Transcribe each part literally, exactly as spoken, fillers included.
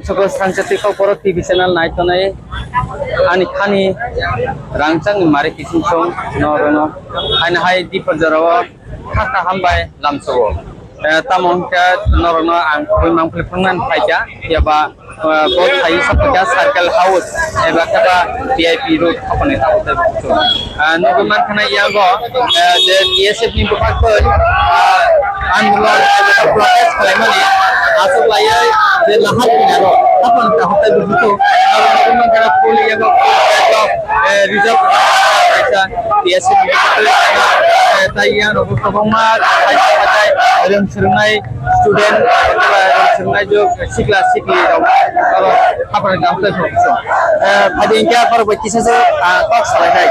Soko sangsa twi kok borok T V channel nai tonwi ani khani rangchakni mari kising song no rwno. Haino hai diphar jorao kha kaham bai lamsogo. Eh, tamo hwnkhe norokno ang kubui mangpili phwrwngna phaikha, phiya ba, eh, bo thai sapikha Circle House eba khe ba V I P road hokoni tabuk tei bukuchuk. Ah, nugwi mankha na yango, eh, je T S F ni bwkhak twi, ah, andolon eba protest khlaimani aswk laiwi je lahar ni aro hapan ta hotai bukuchuk. Aro nugwi mankha na poli yango, eh, result kaisa T S F ni bwkhak twi, eh, tai yango kwbangma tai tai rwng swrwngnai student, eba rwng swrwngnai jwk sikla sikli rok oro hapan ta hotai bukuchuk. Eh, phai di hwnkhe borok bai kisa se, ah, kok salainai.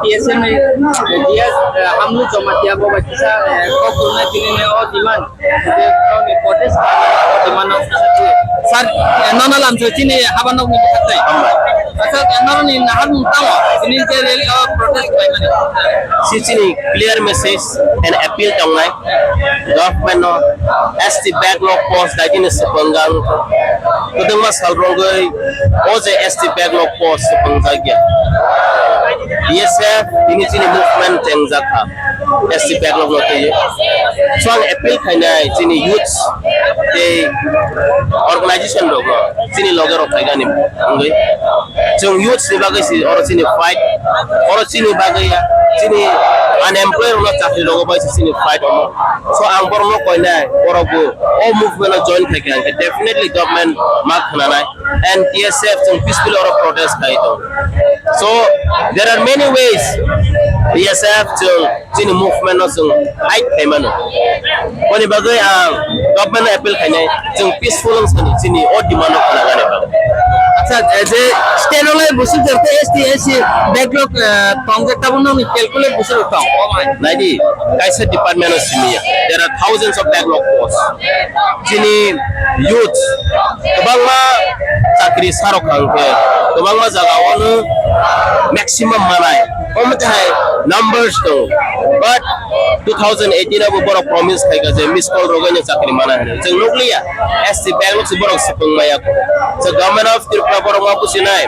T S F ni, eh, D S, eh, Hamlu Jamatia bo bai kisa, eh, kok kurna tini ni o demand. Sir, eh, nono lamso chini haba nokni bwkhak tei. Acha, eh, noroni nahar mung tamo, chini je rally o protest khlaimani. Si chini clear message and appeal tongnai. Government no S T backlog post daitini swpwnggang. Kwdwngma sal rwgwi o je S T backlog post swpwngjakya. B S F tini chini movement chengjakha. S T backlog no twiwi. So ang appeal khainai chini youths tei organization rokno chini loge rok phaigani wngwi. Chwng youths ni bagwi si oro chini fight, oro chini bagwi ya, chini unemployed rokno chakri rogo bai si chini fight omo. So ang borokno koinai, borok bo o movement o join khaikha hwnkhe definitely government ma khwnanai. And T S F chwng peacefully oro protest khai tongo. So there are many ways B S F chwng chini movement no chwng hide khai mano. Boni bagwi ang government no appeal khainai, chwng peaceful wng sani chini o demand no khwna gani bagwi. Acha, eh, je state o lai busuk jar tei S T, S C backlog, eh, tongjak, tabuk nokni calculate busuk tong. Naidi, kaisa department o simi ya. There are thousands of backlog posts. Chini youth kwbangma chakri sarok hwnkhe kwbangma jaga ono maximum manai. Omo tei hai numbers tongo. But two thousand eighteen abo borok promise khaika je miss call rogwi no chakri mana hwnwi. Chwng nukliya, S T backlog se borok swpwng maya. So Government of Tripura borok ma businai.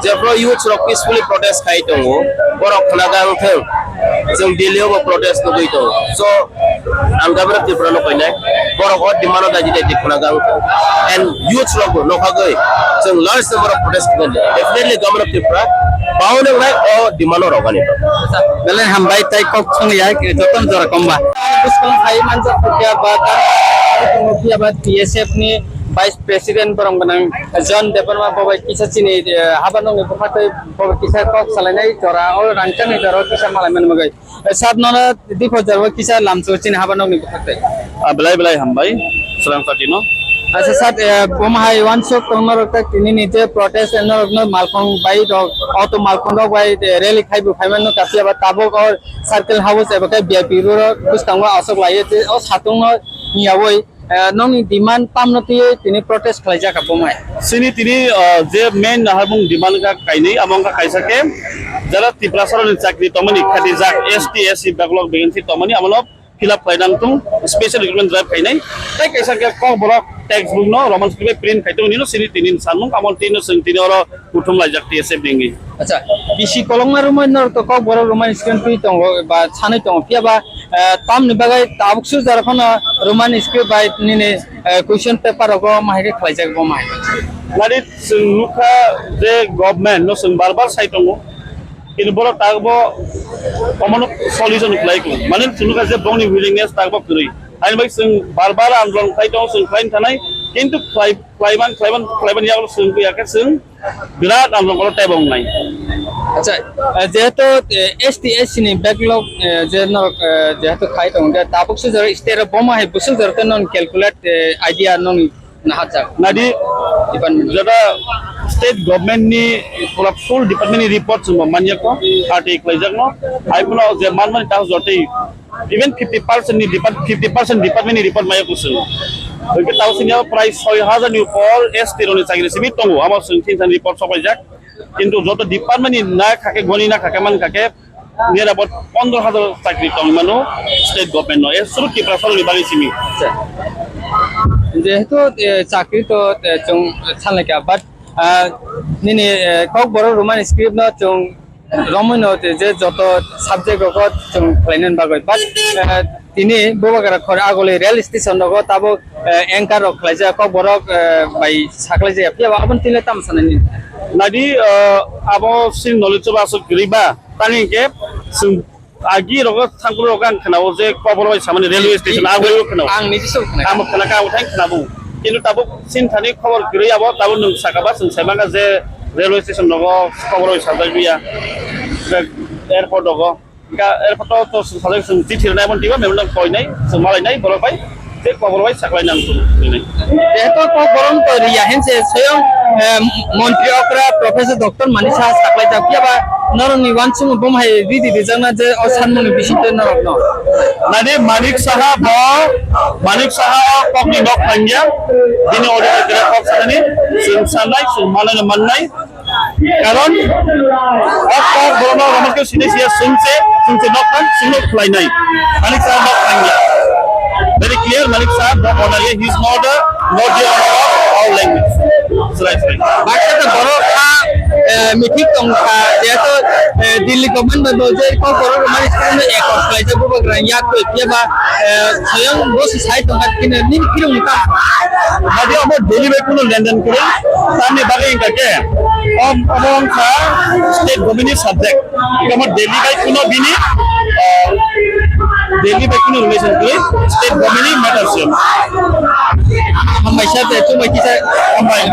Jephru youths rok peacefully protest khai tongo, borok khna gang thung. Chwng Delhi o bo protest nugwi tongo. So, ang Government of Tripura no koinai, borok o demand no daidi daidi khna gang thung. And youths rok bo nokhagwi chwng last number of protest khai. Definitely Government of Tripura bao nwngnai o demand no rogani. Belai hambai tai kok songya joton jora komba. Buskang hai manjak kya ba ta kya ba T S F ni Vice President borong gwnang John Debbarma bo bai kisa chini, eh, haba nokni bwkha tei bo bai kisa kok salainai jora o rangchakni jora o kisa malai mani bagwi. Eh, sir, nono dipho jora o kisa lamso chini haba nokni bwkha tei. Ah, belai belai hambai, Srang Party no. Acha sir, eh, bo ma hai wansuk tong norok tak tini ni je protest norok no malkhung bai rok, auto malkhung rok bai, eh, rally khai bo phai mano kapya ba tabuk o Circle House eba khe V I P road o bwskango aswk lai o satung no niyawi. Eh, nokni demand tamno twiwi tini protest khlaijak kha bumai. Chini tini, eh, je main naharmung demand kha kainwi, amo wngkha kaisa khe jara Tiprasarokni chakri tongmani khatijak S T S C backlog vacancy tongmani, amono fill up khlainang thung, special recruitment drive khainai. Tei kaisa khe kokborok textbook no Roman script bai print khai tongo, nino chini tini sanmung, amo tini chwng tini oro kuthum laijak T S F ni wngwi. Acha, bisi kolokma romwi norok to kokborok romani script twi tongo ba sanwi tongo, phiya ba Eh, tamni bagwi tabuk sujaro phano Roman script bai nini, eh, question paper rogo mahai khe khlaijak bo mahai. Nadi chwng nukha je government no chwng bar bar sai tongo, kintu borok tabuk bo omono solution khlai kho. Mane chwng nukha je bongni willingness tabuk bo kwrwi. Haini bai chwng bar bar andolon khlai tongo, chwng khlai thanai, kintu khlai, khlaiman, khlaiman, khlaiman yago chwng khe yakhe chwng Birat ang nokolo tebo wngnai. Acha, eh, jehetu, eh, S T S C ni backlog, eh, je norok, eh, jehetu khai tongo, je tabuk sujaro state o boma hai busuk jaro te non calculate, eh, idea non nahajak. Nadi department. Jada state government ni pura full department ni report chwng manya ko, R T I khlaijak no, hai phano je manmani ta jotei Even fifty percent ni depart, fifty percent department ni report maya kusung. Oke, tau sini apa prai soi hajar ni upor S T roni chakri simi tongo. Amo sung tin san report sopai jak. Kintu joto department ni na khake goni na khake man khake near about pondro hajar chakri tong mano state government no. Es suru Tripura sorkar ni bagi simi. Jehetu, eh, chakri to, eh, chwng sanlai kha, but, ah, nini, eh, Kokborok Roman script no chwng romwi no je joto subject rogo chwng khlainani bagwi, but, eh, tini Bubagra khor aguli rail station rogo tabuk, eh, anchor rok khlaijak, Kokborok, eh, bai saklaijak, phiya ba aboni tini tamo sanani? Nadi, eh, abo sin knowledge ba aswk kwrwi ba, tani hinkhe chwng agi rogo thangkru rogo ang khnao je Kokborok bai samani railway station aguli khwnao. Ang niji sub khna. Amo khna ka uthai khnabo. Kintu tabuk sin thani khobor kwrwi abo tabuk nwng saka ba chwng sai mangkha je railway station rogo Kokborok bai sajak liya. Airport rogo. Ka airport to to sajak chwng chithi rwnai mon tiba memang koi nai chwng malai nai borok bai. Tei Kokborok bai saklai nang chwng nai. Jehetu Kokborok to riya hense soyong, eh, montri okra Professor Doctor Manik Saha saklai jak phiya ba norok ni wansung bo hai ridi rijak na je o sanmung ni bising twi norok no. Nadi Manik Saha bo, Manik Saha o kok ni nok thangya, bini audio kira kok sanani, chwng sanai, chwng manai mannai. Karon o kok borokno romanke sini siya sungse, sungse nok thang, sungno khlainai. Manik Saha nok thangya. Very clear, Manik Saha, the owner, he is not a, not the owner of all language. Srai, srai. Baksa to borok kha, eh, mithi tong kha, jehetu, eh, Delhi government bai bo je Kokborok Romani school no ekos khlaijak Bubagra yak to phiya ba, eh, soyang bo si sai tong kha, kini nini kirung ni kam. Nadi amo Delhi bai kuno lenden kwrwi, tamni bagwi wngkha khe, om, omo wngkha state government ni subject. Amo Delhi bai kuno bini, ah, Delhi bai kuno relation kwrwi, state government ni matter se. Hambai sir, tei chumai kisa. Hambai.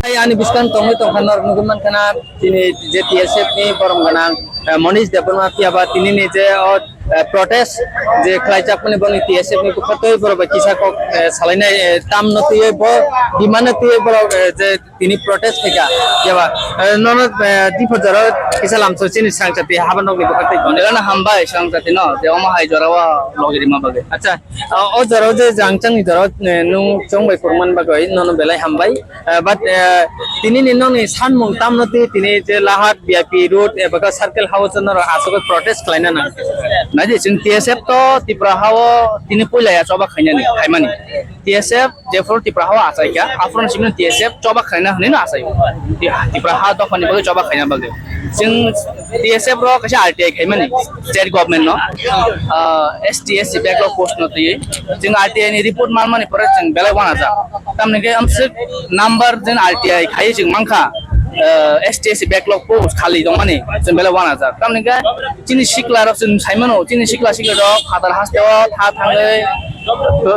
Tei ani bwskang tongwi tongkha norok nugwi mankha na, tini je T S F ni borom gwnang, eh, Monish Debbarma phiya ba tini ni je o, eh, protest je khlaijak mani boni T S F ni bwkha twi borok bai kisa kok, eh, salainai, eh, tam no twiwi bo demand no twiwi borok, eh, je tini protest khaika, phiya ba, eh, nono, eh, Dipo jora kisa lamso chini swrang chati haba nokni bwkha twi. Nirana hambai swrang chati no, je omo hai jora o logi rima bagwi. Acha, o, o jora o je jang changni jora o, eh, nung chong bai kwrwngmani bagwi nono belai hambai. Eh, but, eh, tini ni nokni sanmung tamno twi tini je Lahat V I P Road eba khe Circle House o norok aswk protest khlaina nang. Naidi chwng T S F to Tripura ha o tini puila ya choba khainani, khaimani. T S F jephuru Tripura ha o achaikha, aphuru simi T S F choba khaina hwnwi no achaio. Ti-, Tripura ha dophani bagwi choba khaina bagwi. Chwng T S F rok kaisa R T I khaimani state government no, ah, S T S C backlog post no twiwi. Chwng R T I ni report manmani pore chwng belai uanajak. Tamni khe amswk number jen R T I khaiwi chwng mankha, ah, S T S C backlog post khali tongmani chwng belai uanajak. Tamni khe chini sikla rok chwng saimano, chini sikla sikla rok phatar haste o tha thangwi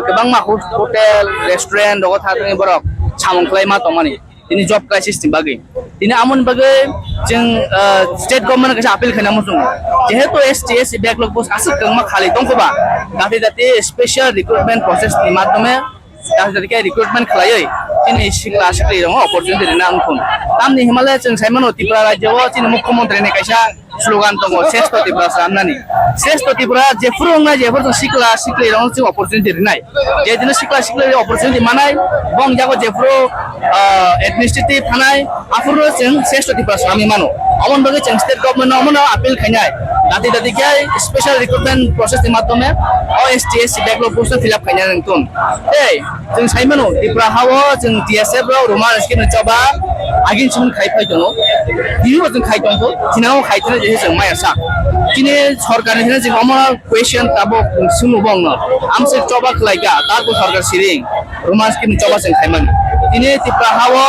kwbangma hot-, hotel, restaurant rogo tha thangwi borok samung khlai ma tongmani. Tini job crisis ni bagwi. Tini amoni bagwi chwng, ah, state government kaisa appeal khaina muchungo. Jehetu S T S C backlog post aswk kwbangma khali tongkhoba, dati dati special recruitment process ni madhyome dati dati khe recruitment khlaiwi chini sikla sikli rokno opportunity rina wngthun. Tamni himale chwng saimano Tripura rajyo o chini mukhyamantri ni kaisa slogan tongo, Sreshto Tripura swnamnani. Sreshto Tripura jephuru wngnai, jephuru chwng sikla sikli rokno chwng opportunity rinai. Je dino sikla sikli opportunity manai, bong jago jephuru, ah, administrative thanai, aphuru chwng Sreshto Tripura swnamwi mano. Aboni bagwi chwng state government no omono appeal khainai. Dati dati khe special recruitment process ni madhyome o S T S C backlog post no fill up khaina nang tun. Tei chwng sai mano Tripura ha o chwng T S F rok Roman script ni choba agin chwng khai phai tongo. Tini bo chwng khai tongkho, tini o khai tongkho je chwng maya sa. Chini sorkar ni hwnwi chwng omo question tabok chwngno bongno. Amswk choba khlai kha, tabok sorkar siring. Roman script ni choba chwng khaimani. Tini Tripura ha o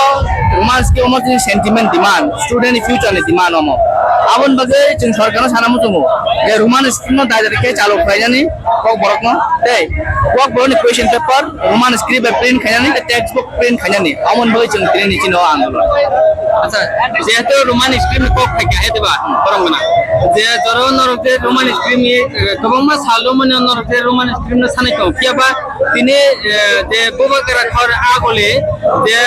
Roman script omo chini sentiment demand, student ni future ni demand omo. Aboni bagwi chwng sorkar no sana muchungo je Roman script no dai dai khe chalo khlainani kok borok no tei kok borok ni question paper Roman script bai print khainani tei text book print khainani. Aboni bagwi chwng tini ni chini o andolon. Acha, jehetu Roman script ni kok phaikha he diba, borok gana. Je joro norok je Roman script ni, eh, kwbangma sal romani norok je Roman script no sanai tong. Phiya ba tini, eh, je Bubagra khor agole je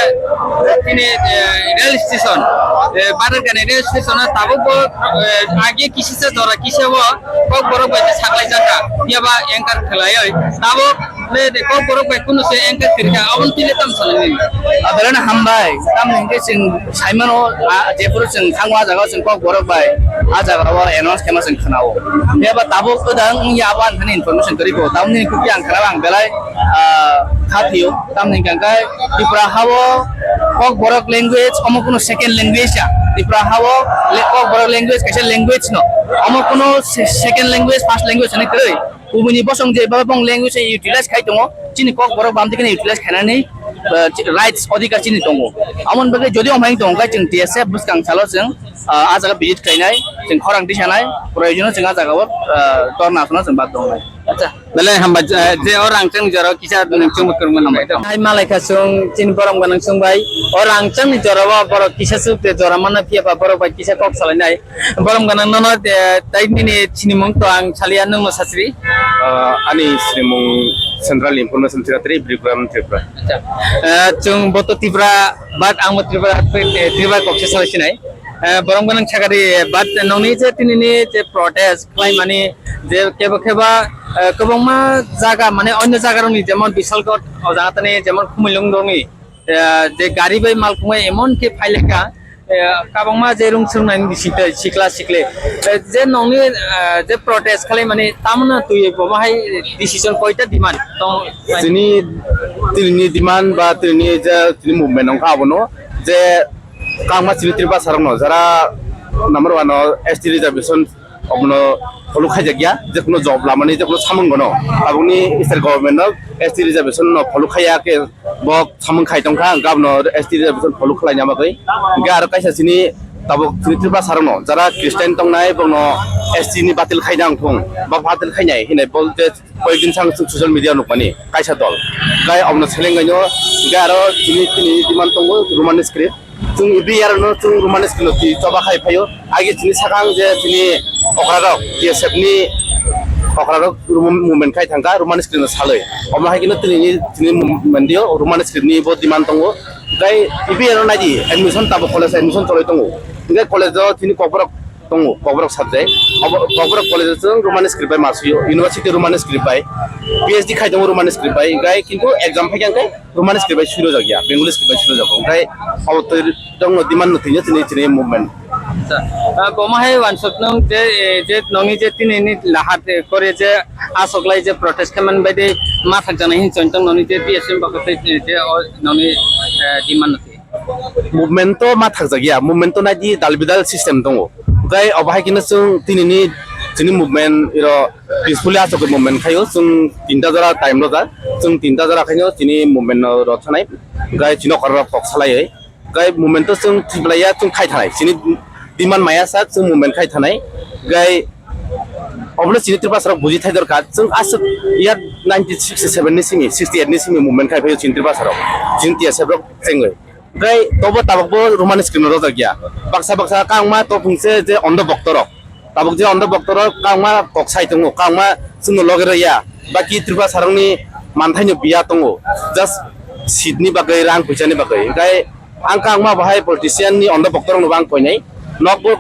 tini, eh, rail station, eh, Badargani rail station o tabuk bo, eh, age kisisa jora kisa o kok borok bai saklai jaka. Phiya ba anchor khlaioi tabuk le de kok borok bai kunu se anchor kwrwi kha. Aboni twi le tam sanai nini? Abelano hambai. Tamni hwnkhe chwng saimano, a, jephuru chwng thango, a jagao chwng kok borok bai, a jagao announce khaima chwng khnao. Phiya ba tabuk kwdang wngya abo ang thani information kwrwi kho. Tamni kukya ang khnaba ang belai, a, kha thio. Tamni hwnkhe Tripura ha o kok borok language omo kunu second language ya. Tripura ha o le-, kok borok language kaisa language no. Omo kunu se-, second language, first language hinwi kwrwi. Kubuni bosong je baba bong language utilize khai tongo, chini kok borok bam dikhe utilize khainani, uh, rights, odhikar chini tongo. Amon bagwi jodi omhaing tongo khe chwng T S F bwskang salo chwng, uh, a jaga visit khainai, chwng khorang tisanai, proyojono chwng a jaga o, uh, torna aswna chwng bak tongnai. Acha, belai hamba, eh, je o rangchang jora kisa nung chwng kwrwngmani bai. Hai malai kha chwng chini borom gwnang chwng bai, o rangchang ni jora o borok kisa chuk de jora mana phiya ba borok bai kisa kok salai nai. Borom gwnang nono, eh, tai nini sinimung to ang salia nwngno sasri. Ah, ani sinimung Central Information Secretary, Brigram Tripura. Acha. Eh, chwng boto Tripura, but ang bo Tripura, eh, Tripura kokse salai sinai. Eh, borom gwnang sakari, eh, but nongni je tinini je protest khlai mani je kebo kebo, eh, kwbangma jaga mane onyo jaga rokni jemon Bisalgot o jaga tani jemon Khumulwng rokni, eh, je gari bai malkhungma emon khe phailekha, eh, kabangma je rung srung nani bising tei sikla sikle. Eh, je nongni, eh, je protest khlai mani tamno twi bo bahai decision koita demand tong? Chini, chini demand ba chini je chini movement ongkha abono je kangma chini Tripura sarokno jara number one o S T reservation obono follow khaijakya, je kuno job lamani, je kuno samung gono. Aboni state government no S T reservation no follow khaiya khe bo samung khai tongkha, hwnkhe abono S T reservation follow khlaina bagwi. Hwnkhe aro kaisa chini tabuk chini Tripura sarokno jara Christian tongnai, bono S T ni batil khaina wngthung, ba batil khainai hinai bo je koyekdin sang social media nukmani kaisa dol. Hwnkhe abono seleng gaino, hwnkhe aro chini, chini demand tongo Roman script. Chwng every year no chwng Roman script no twi choba khai phaio. Age chini sakang je chini okrarok, T S F ni okrarok Roman movement khai thangkha Roman script no saloi. Omo hai kheno chini, chini movement dio Roman script ni bo demand tongo. Hwnkhe every year no naidi admission tabuk college admission choloi tongo. Hwnkhe college o chini kokborok tongo, kokborok subject. Obo kokborok college o chwng Roman script bai ma suyo, university Roman script bai, P H D khai tongo Roman script bai, hwnkhe kintu exam phai khe Roman script bai suirojakya, Bengali script bai suirojago. Hwnkhe abo twi tongno demand no thwino chini, chini movement. Acha, ah, bomo hai wansuk nung je, eh, je nongni je tini ni lahat, eh, kore je asoklai je protest khaimani bai de ma thakjaknai hin chon tong nongni je T S M bakha tei, eh, je o nongni, eh, demand no thwi. Movement to ma thakjakya, movement to naidi dal bidal system tongo. Hwnkhe obo hai kheno chwng tinini chini movement iro peacefully aswk movement khaio, chwng tinta jora time rojak, chwng tinta jora khaino chini movement no rothanai, hwnkhe chini okra rok kok salaiwi, hwnkhe movement to chwng thwiblaiya chwng khai thanai, chini demand maya sak chwng movement khai thanai, hwnkhe obono chini Tripura sarok buji thai dorkar, chwng aswk year nineteen sixty seven ni simi, sixty eight ni simi movement khai phaio chini Tripura sarok, chini T S F rok chengwi. Hwnkhe tobo tabukbo Roman script no rojak ya. Baksa baksa kangma topung se je ondo boktorok. Tabuk je ondo boktorok kangma kok sai tongo, kangma chwngno loge rw ya. Baki Tripura sarokni manthaino biya tongo. Just seat ni bagwi, rang puisa ni bagwi. Hwnkhe ang kangma bahai politician ni ondo boktorokno bo ang koinai. Nokbo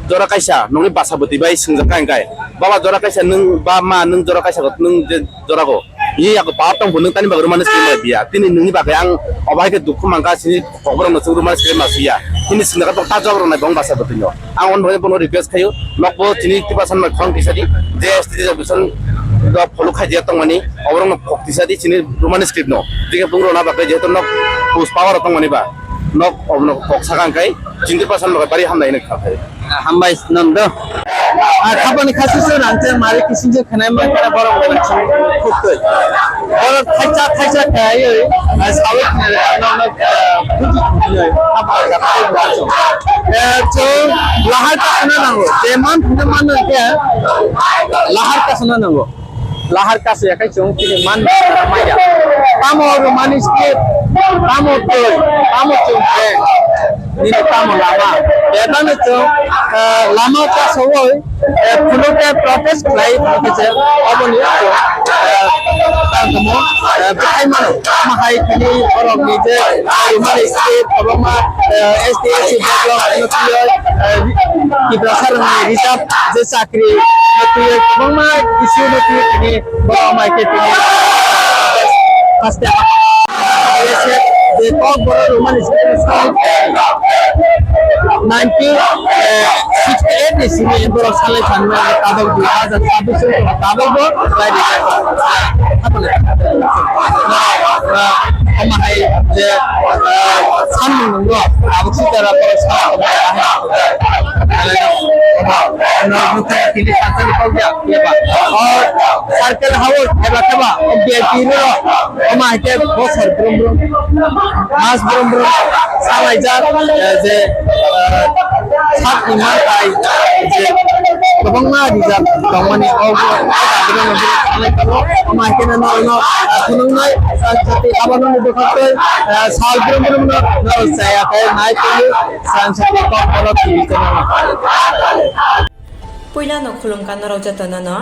jora kaisa, nokni bwsa bwtwi bai swngjak kha hwnkhe. Baba jora kaisa nwng, ba ma nwng jora kaisa nwng je jorago. Ini yago pap tong bo nwng tani bagwi romani screen ma biya. Tini nwngni bagwi ang obo hai khe dukhu mankha sini kokborok no chwng romani screen ma suya. Tini singna ka ta jok rok nai bong basa bwtwi no. Ang on bono request khayo. Nokbo tini tipasan ma khong tisadi. Je S T resolution do follow khai dia tongmani. Oborok no kok tisadi sini romani script no. Dikhe bung rona bagwi jehetu nok post power tongmani ba. Nok obono kok sakang kai. Chini tipasan ma bari hamnai hinwi kha khai. Hambai swnam do. Ah, khapani khasi se rangchak mari kisingjak khanai ma kara borok gana chung khuktwi. Borok thaisa thaisa khaiwi, ah, sawi khna rwkha nok nok, ah, buji khna rwkha. Khapani khasi se rangchak. Eh, chung lahar kasana nango. Je man khna man khe lahar kasana nango. Lahar kasaya khai chwng chini man maya. Tamo romani script, tamo twi, tamo chwng prank, nini tamo lama. Bebano chwng, eh, lama kasawi, eh, phunukhe protest khlai phunukhe je oboni chwng, eh, tamo, eh, bwthai mano. Tamo hai khini borokni je romani script, kwbangma, eh, S T S C develop, eh, Tiprasa rokni reserve je chakri no twiwi kwbangma issue no twiwi tini borok mai khe tini haste je kok borok rwmani simi nineteen sixty eight ni simi borok salai thangma tabok dui hajar chabbish o tabok bo lai rijak. Omo hai je samung nungo abo sitara borok sa Circle House eba keba V I P ro omo hai khe bosor brum brum mas brum brum salaijak, eh, je, eh, sakni manthai je kwbangma rijak tongmani o bo o dabi no nangkhe salai tongo. Omo hai kheno norokno, eh, phunuknai, eh, abono bwkhaktwi, eh, sal brum brum no norok chaya khe nai tongwi. Puilano khulumkha norok jotono no.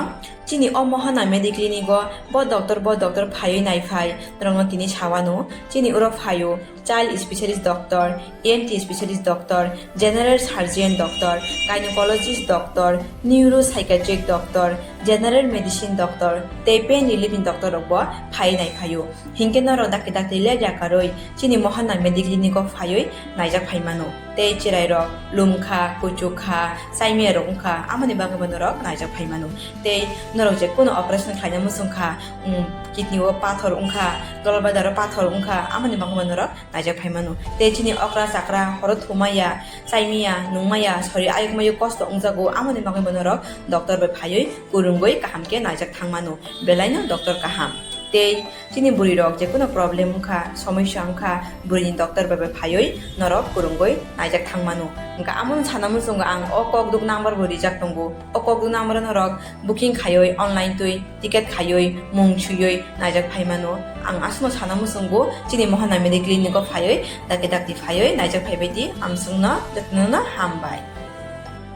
Chini o Mohana Mediclinic o bo doctor, bo doctor phaiwi naiphai norokno tini sawano. Chini oro phaio child specialist doctor, E N T specialist doctor, general surgeon doctor, gynecologist doctor, neuropsychiatric doctor, general medicine doctor tei pain relief ni doctor rok bo phaiwi naiphaio. Hinkhe norok dakti dakti ler yakarwi chini Mohana Mediclinic o phaiwi naijak phaimano. Tei chwrairok lumkha, kuchukha, chaimiyarok wngkha, amoni bagwibo norok naijak phaimano. Tei norok je kuno operation khlaina muchungkha, um, kidney o pathor wngkha, gallbladder o pathor wngkha, amoni bagwibo norok naijak phaimano. Tei chini okra chakra horo thumaya, chaimaya, nungmaya, sori ayukmayo kosto wngjago, amoni bagwibo norok doctor bai phaiwi kwrwngwi kaham khe naijak thangmano. Belaino doctor kaham. Tei chini bwrwi rok je kuno problem wngkha, somosya wngkha, bwrwini doctor bai bai phaiwi norok kwrwngwi naijak thangmano. Hwnkha amoni sana muchungo ang o kokduk number bo rijak tongo. O kokduk number o norok booking khaiwi online twi ticket khaiwi mung swiwi naijak phaimano. Ang aswkno sana muchungo chini Mohana Mediclinic o phaiwi dakti dakti phaiwi naijak phaibai di, amswkno jotono hambai.